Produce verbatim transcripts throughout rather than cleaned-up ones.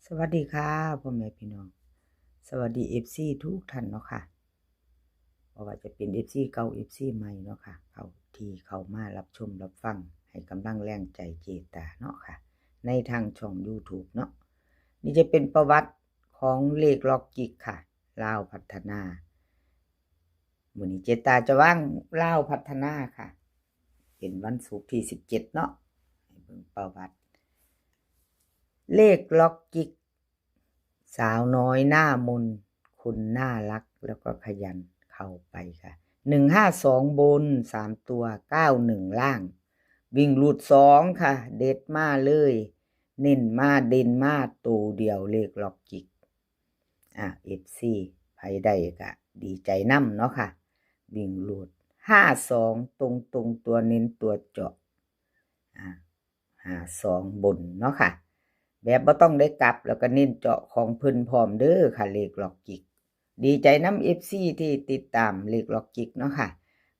สวัสดีค่ะ พ่อแม่พี่น้อง สวัสดี เอฟซี ทุกท่านเนาะค่ะ บ่ว่าจะเป็น เอฟซี เก่า เอฟซี ใหม่เนาะค่ะ เขาที่เข้ามารับชมรับฟัง ให้กำลังแรงใจเจตาเนาะค่ะ ในทางช่อง YouTube เนาะ นี่จะเป็นประวัติของเลขล็อกจิกค่ะ ลาวพัฒนา มื้อนี้เจตาจะวางลาวพัฒนาค่ะ เป็นวันศุกร์ที่ สิบเจ็ด เนาะ ให้เบิ่งประวัติ เลขล็อกจิก สาวน้อยหน้ามน คนน่ารักแล้วก็ขยัน เข้าไปค่ะ หนึ่งห้าสอง บน สาม ตัว เก้าหนึ่ง ล่าง วิ่งรูด สอง ค่ะ เด็ดมาเลย เน้นมาเด่นมาตัวเดียวเลขล็อกจิก อ่ะ เอฟซี ไผได้ก็ดีใจนำเนาะค่ะ วิ่งรูด ห้าสอง ตรงๆ ตัวเน้นตัวเจาะ อ่ะ ห้าสอง บนเนาะค่ะ แบบบ่ต้องได้กลับ แล้วก็เน้นเจาะของเพิ่นพร้อมเด้อค่ะ เลขล็อกจิก ดีใจนำ เอฟซี ที่ติดตามเลขล็อกจิกเนาะค่ะ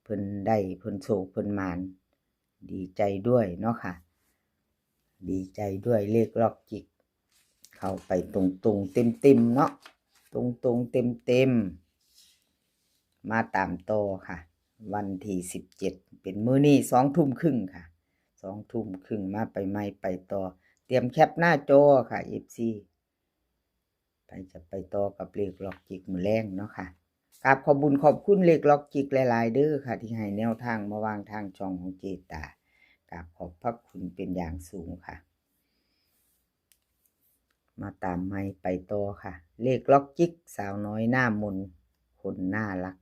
เพิ่นได้ เพิ่นโชค เพิ่นหมาน ดีใจด้วยเนาะค่ะ ดีใจด้วยเลขล็อกจิก เข้าไปตรงๆ เต็มๆ เนาะ ตรงๆ เต็มๆ มาตามต่อค่ะ วันที่ สิบเจ็ด เป็นมื้อนี้ สองทุ่มครึ่งค่ะ สองทุ่มครึ่ง มาไปใหม่ไปต่อ เตรียมแคปหน้าจอค่ะ เอฟซี ไปจะไปต่อกับเลขล็อกจิกมื้อแลงเนาะค่ะ กราบขอบบุญขอบคุณเลขล็อกจิกหลายๆ เด้อค่ะ ที่ให้แนวทางมาวางทางช่องของเจตา กราบขอบพระคุณเป็นอย่างสูงค่ะ มาตามใหม่ไปต่อค่ะ เลขล็อกจิก สาวน้อยหน้ามน คนน่ารัก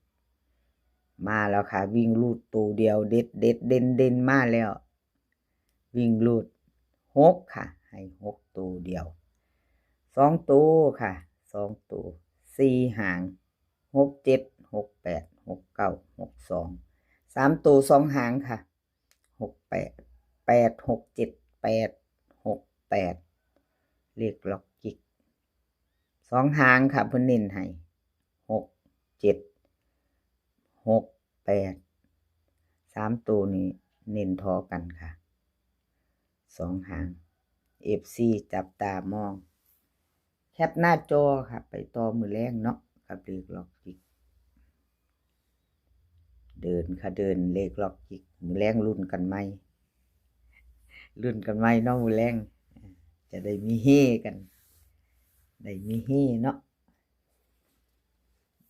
มาแล้วค่ะ วิ่งรูดตัวเดียว เด็ดเด็ดเด่นเด่นมาแล้ว วิ่งรูด หก ค่ะ ให้ หก ตัวเดียว สอง ตัวค่ะ สอง ตัว สี่ หาง หก เจ็ด หก แปด หก เก้า หก สอง สาม ตัว สอง หางค่ะ หก แปด แปด หก เจ็ด แปด หก แปด เลขล็อกจิก สอง หางค่ะ เพิ่นเน้นให้ หก เจ็ด หก แปด สาม ตัวนี้เน้นทอกันค่ะ สอง หาง เอฟซี จับตามอง แคปหน้าจอค่ะ ไปต่อมื้อแลงเนาะ กับเลขล็อกจิก เดินค่ะเดิน เลขล็อกจิก มื้อแลงลุ้นกันใหม่ ลุ้นกันใหม่เนาะ มื้อแลง จะได้มีเฮกัน ได้มีเฮเนาะ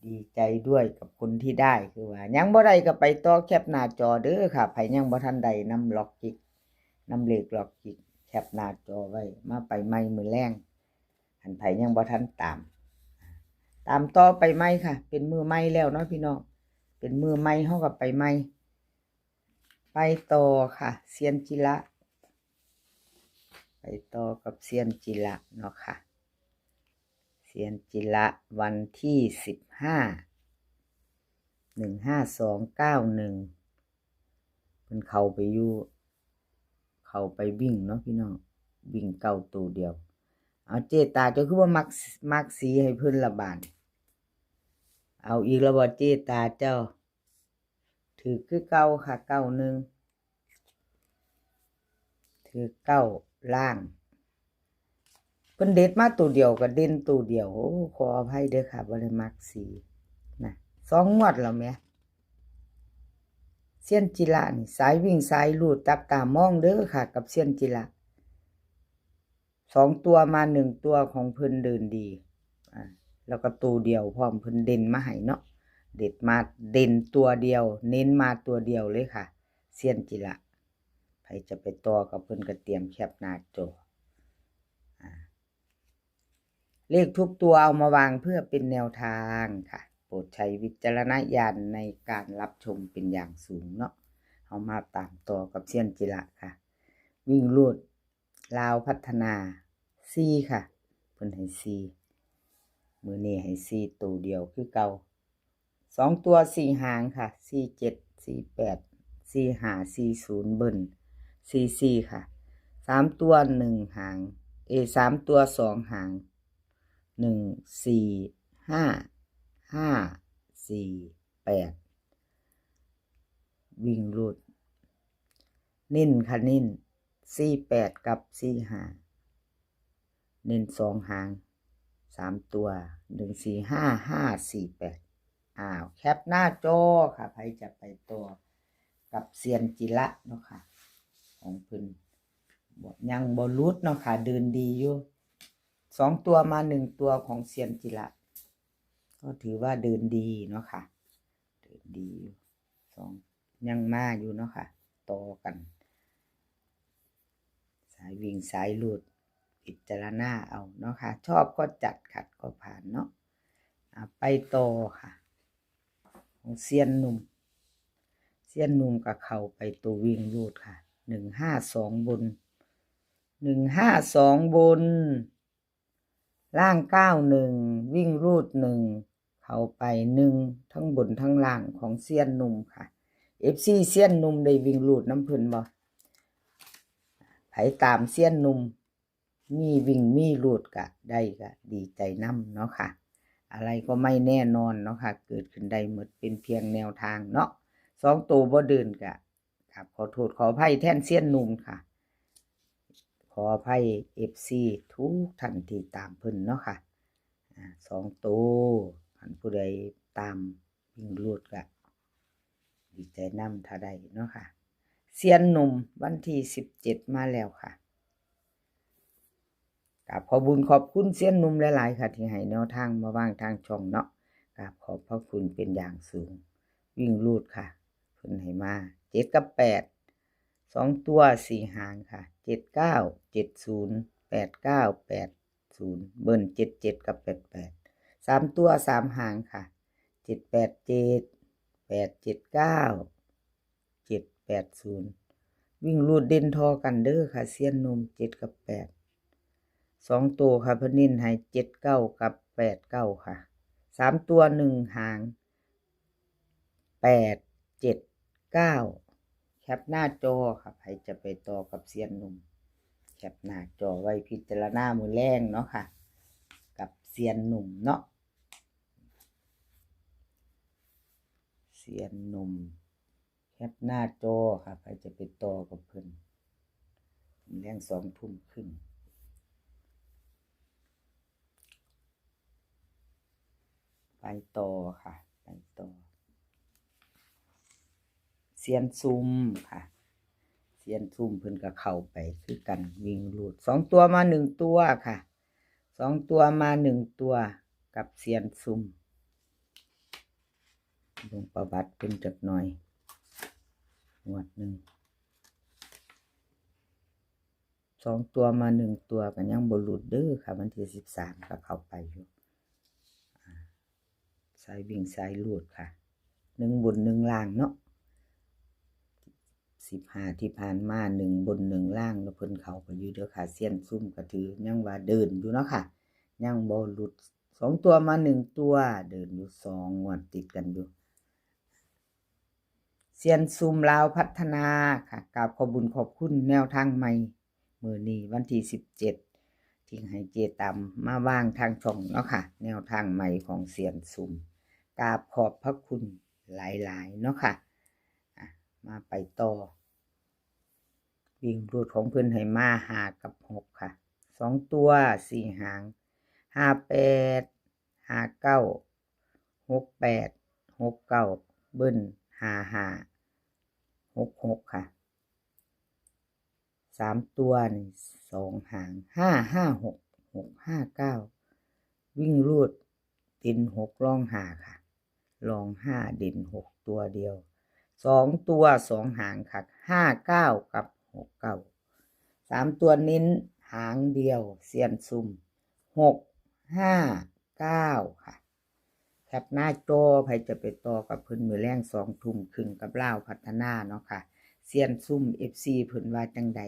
ดีใจด้วยกับคนที่ได้ คือว่ายังบ่ได้ก็ไปต่อ แคปหน้าจอเด้อค่ะ ไผยังบ่ทันได้นำล็อกจิก นำเลขล็อกจิก แคปหน้าจอไว้ มาไปใหม่มื้อแลง คันไผยังบ่ทันตาม ตามต่อไปใหม่ค่ะ เป็นมื้อใหม่แล้วเนาะพี่น้อง เป็นมื้อใหม่เฮาก็ไปใหม่ ไปต่อค่ะ เซียนจิระ ไปต่อกับเซียนจิระเนาะค่ะ เซียนจิระ วันที่ สิบห้า หนึ่งห้าสอง เก้าหนึ่ง เพิ่นเข้าไปอยู่ เข้าไปวิ่งเนาะพี่น้อง วิ่งเก้าตัวเดียว เอาเจตาเจ้าคือบ่มัก มักสีให้เพิ่นละบาด เอาอีกแล้วบ่เจตาเจ้า ถือคือเก่าค่ะ เก้าหนึ่ง ถือเก้า ล่าง เพิ่นเด็ดมาตัวเดียวก็เด่นตัวเดียว โอ้ ขออภัยเด้อค่ะ บ่ได้มักสีนะ สองงวดแล้วแหม เซียนจิระนี่ สายวิ่งสายรูด จับตามองเด้อค่ะ กับเซียนจิระ สองตัวมาหนึ่งตัวของเพิ่นเดินดี อ่า แล้วก็ตัวเดียวพร้อม เพิ่นเด่นมาให้เนาะ เด็ดมาเด่นตัวเดียว เน้นมาตัวเดียวเลยค่ะ เซียนจิระ ใครจะไปต่อกับเพิ่นก็เตรียมแคปหน้าจอ อ่า เลขทุกตัวเอามาวางเพื่อเป็นแนวทางค่ะ โปรดใช้วิจารณญาณในการรับชมเป็นอย่างสูงเนาะ เอามาตามต่อกับเซียนจิระค่ะ วิ่งรูด ลาวพัฒนา สี่ ค่ะ เพิ่นให้ สี่ มื้อนี้ให้ สี่ ตัวเดียวคือเก่า สองตัว สี่ หางค่ะ สี่เจ็ด สี่แปด สี่ห้า สี่ศูนย์ เบิ้ล สี่สี่ ค่ะ สามตัว หนึ่ง หาง เอ สามตัว สอง หาง หนึ่งสี่ห้า ห้าสี่แปด วิ่งรูด เน้นค่ะเน้น สี่แปด กับ สี่ห้า เน้นสองหาง สามตัว หนึ่งสี่ห้า ห้าสี่แปด อ้าว แคปหน้าจอค่ะ ใครจะไปต่อกับเซียนจิระเนาะค่ะ ของเพิ่นบ่ยังบ่หลุดเนาะค่ะ เดินดีอยู่ สองตัวมาหนึ่งตัวของเซียนจิระ ก็ถือว่าเดินดีเนาะค่ะ เดินดีอยู่ สอง ยังมาอยู่เนาะค่ะ ต่อกัน สายวิ่งสายหลุด พิจารณาเอาเนาะค่ะ ชอบก็จัด ขัดก็ผ่านเนาะ อ่ะ ไปต่อค่ะ ของเซียนหนุ่ม เซียนหนุ่มก็เข้าไปตัววิ่งหลุดค่ะ หนึ่งห้าสองบน หนึ่งห้าสองบน ล่างเก้าหนึ่ง วิ่งหลุดหนึ่ง เข้าไปหนึ่ง ทั้งบนทั้งล่างของเซียนหนุ่มค่ะ เอฟซี เซียนหนุ่มได้วิ่งหลุดนำเพิ่นบ่ ไผตามเซียนหนุ่ม มีวิ่งมีหลุดก็ได้ก็ดีใจนำเนาะค่ะ อะไรก็ไม่แน่นอนเนาะค่ะ เกิดขึ้นได้หมด เป็นเพียงแนวทางเนาะ สองตัวบ่เดินก็ ครับ ขอโทษขออภัยแทนเซียนหนุ่มค่ะ ขออภัย เอฟซี ทุกท่านที่ตามเพิ่นเนาะค่ะ อ่า สองตัว ท่านผู้ใดตามวิ่งหลุดก็ดีใจนำถ้าได้เนาะค่ะ เซียนหนุ่มวันที่สิบเจ็ดมาแล้วค่ะ กราบขอบบุญขอบคุณเซียนหนุ่มหลายๆค่ะ ที่ให้แนวทางมาวางทางช่องเนาะ กราบขอบพระคุณเป็นอย่างสูง วิ่งหลุดค่ะ เพิ่นให้มา เจ็ดกับแปด สองตัวสี่หางค่ะ เจ็ดเก้า เจ็ดศูนย์ แปดเก้า แปดศูนย์ เบิ้ล เจ็ดเจ็ด กับ แปดแปด สามตัวสามหางค่ะ เจ็ดแปดเจ็ด แปดเจ็ดเก้า เจ็ดแปดศูนย์ วิ่งหลุดเด่นทอกันเด้อค่ะ เซียนหนุ่ม เจ็ดกับแปด สองตัวค่ะ เพิ่นเน้นให้ เจ็ดเก้า กับ แปดเก้า ค่ะ สามตัวหนึ่งหาง แปดเจ็ดเก้า แคปหน้าจอค่ะ ใครจะไปต่อกับเซียนหนุ่ม แคปหน้าจอไว้พิจารณามื้อแลงเนาะค่ะ กับเซียนหนุ่มเนาะ เซียนหนุ่ม แคปหน้าจอค่ะ ใครจะไปต่อกับเพิ่น มื้อแลงสองทุ่มครึ่ง ไปต่อค่ะ ไปต่อ เซียนซุ่มค่ะ เซียนซุ่มเพิ่นก็เข้าไปคือกัน วิ่งหลุด สองตัวมาหนึ่งตัวค่ะ สองตัวมาหนึ่งตัว กับเซียนซุ่ม เบิ่งประวัติเพิ่นจักหน่อย งวดหนึ่ง สองตัวมาหนึ่งตัวก็ยังบ่หลุดเด้อค่ะ วันที่สิบสามก็เข้าไปอยู่ อ่า สายวิ่งสายหลุดค่ะ หนึ่งบนหนึ่งล่างเนาะ สิบห้าที่ผ่านมา หนึ่งบนหนึ่งล่าง แล้วเพิ่นเข้าไปอยู่เด้อค่ะ เซียนซุ่มก็ถือยังว่าเดินอยู่เนาะค่ะ ยังบ่หลุด สองตัวมาหนึ่งตัว เดินอยู่สองงวดติดกันอยู่ เซียนซุ่มลาวพัฒนาค่ะ กราบขอบบุญขอบคุณแนวทางใหม่ มื้อนี้วันที่สิบเจ็ด ที่ให้เจตัมมาวางทางช่องเนาะค่ะ แนวทางใหม่ของเซียนซุ่ม กราบขอบพระคุณหลายๆเนาะค่ะ อ่ะ มาไปต่อ วิ่งหลุดของเพิ่นให้มาห้ากับหกค่ะ สองตัวสี่หาง ห้าแปด ห้าเก้า หกแปด หกเก้า เบิ้ล ห้าห้า หกหก ค่ะ สามตัวนี่สองหาง ห้าห้าหก หกห้าเก้า วิ่งหลุด เด่นหกรองห้าค่ะ รองห้าเด่นหกตัวเดียว สองตัวสองหางค่ะ ห้าเก้า กับ หกเก้า สามตัวเน้นหางเดียว เซียนซุ่ม หกห้าเก้า ค่ะ แคปหน้าจอ ใครจะไปต่อกับเพิ่นมื้อแลงสองทุ่มครึ่งกับลาวพัฒนาเนาะค่ะ เซียนซุ่ม เอฟซี เพิ่นว่าจังใด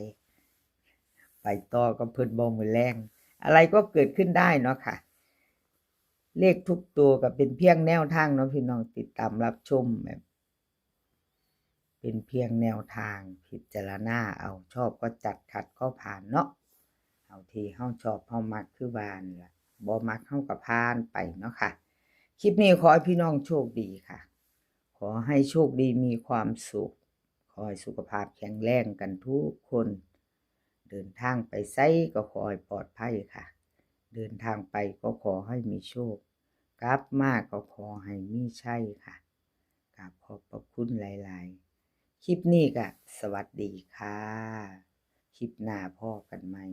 ไปต่อกับเพิ่นบ่มื้อแลง อะไรก็เกิดขึ้นได้เนาะค่ะ เลขทุกตัวก็เป็นเพียงแนวทางเนาะพี่น้อง ติดตามรับชมแบบ เป็นเพียงแนวทาง พิจารณาเอา ชอบก็จัด ขัดก็ผ่านเนาะ เอาที่เฮาชอบเฮามักคือว่านั่นล่ะ บ่มักเฮาก็ผ่านไปเนาะค่ะ คลิปนี้ขอให้พี่น้องโชคดีค่ะ ขอให้โชคดีมีความสุข ขอให้สุขภาพแข็งแรงกันทุกคน เดินทางไปไสก็ขอให้ปลอดภัยค่ะ เดินทางไปก็ขอให้มีโชค กลับมาก็ขอให้มีชัยค่ะ กราบขอบพระคุณหลายๆ คลิปนี้ก็สวัสดีค่ะ คลิปหน้าพ้อกันใหม่